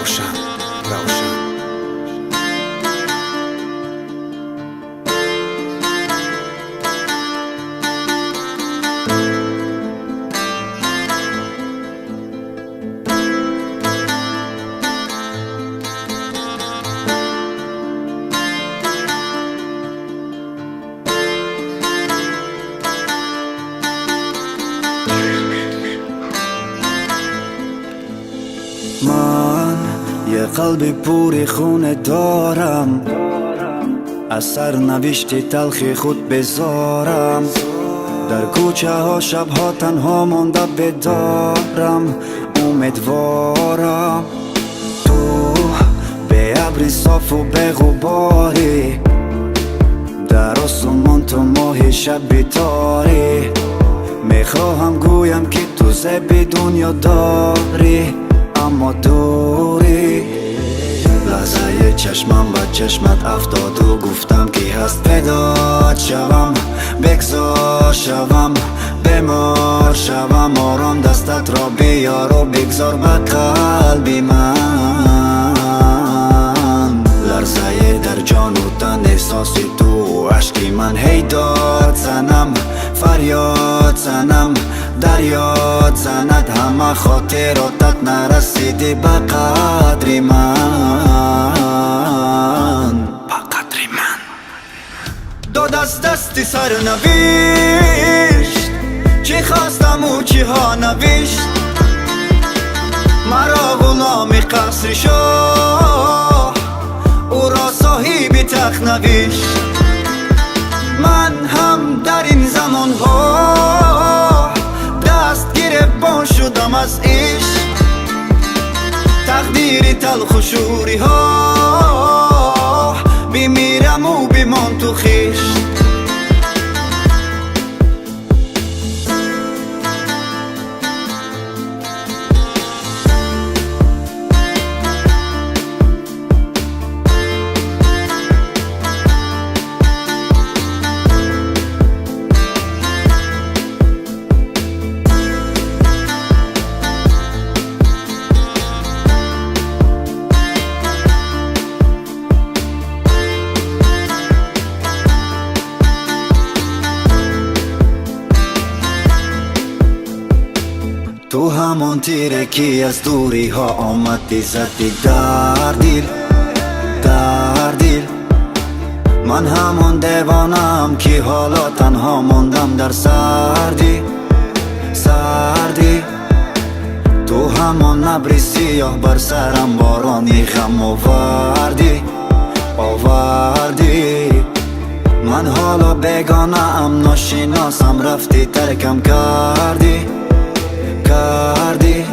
Равшан, Равшан. من یه قلب پوری خونه دارم، از سرنوشت تلخ خود بزارم. در کوچه ها شبها تنها مانده بدارم، امیدوارم تو به ابری صاف و به غباری، در آسمان تو ماه شب بیتاری. میخواهم گویم که تو زیب دنیا داری، اما دوری. لحظه چشمم به چشمت افتاد و گفتم که هست پیدا شوم، بگذار شوم، بیمار شوم. آرام دستت را بیار و بگذار به قلب من. لرزه در جان و تن احساس تو، اشکی من هی داد زنم، فریاد زنم، دریاد زند. همه خاطراتت نرسیدی به قدر من، به قدر من. داد از دست سرنوشت چی خواستم و چی ها نوشت، مرا غلام قصر شاه، او را صاحب تخت نوشت. من هم در این زمان ها دست گرفت شدم از عشق، تقدیر تلخ و شوری ها، بمیرم و بمان تو خویش. تو همان تیره که از دوری ها آمدی زدی در دل، در دل. من همان دیوانم که حالا تنها ماندم در سردی، سردی. تو همان ابر سیاه بر سرم بارانی غم آوردی، آوردی. من حالا بیگانه ام، ناشناسم، رفتی ترکم کردی، کردی.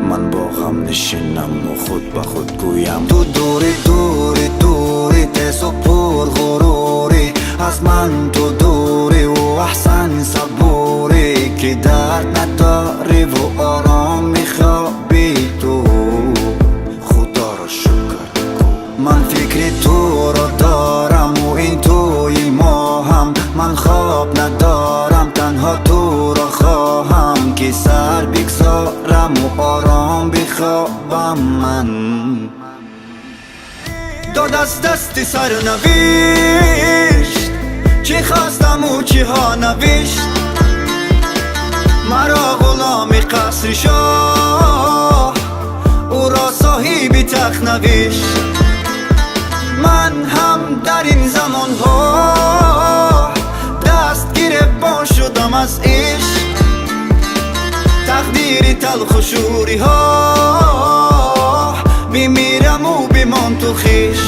من با غم نشینم و خود به خود گویم تو دوری، دوری، دوری، تیز و پر غروری، از من تو دوری و احسن صبوری، که درد نداری و آرام میخوابی تو. خدا را شکر من فکر تو را دارم و این توی ماهم، من خواب ندارم تنها تو را خواهم، که سر بگذارم و آرام بخوابم. من داد از دست سرنوشت چی خواستم و چی ها نوشت، مرا غلام قصر شاه، او را صاحب تخت نوشت. من هم در این زمان ها دست گرفت شدم از عشق، تقدیر تلخ و شوری ها، بمیرم و بمان تو خویش.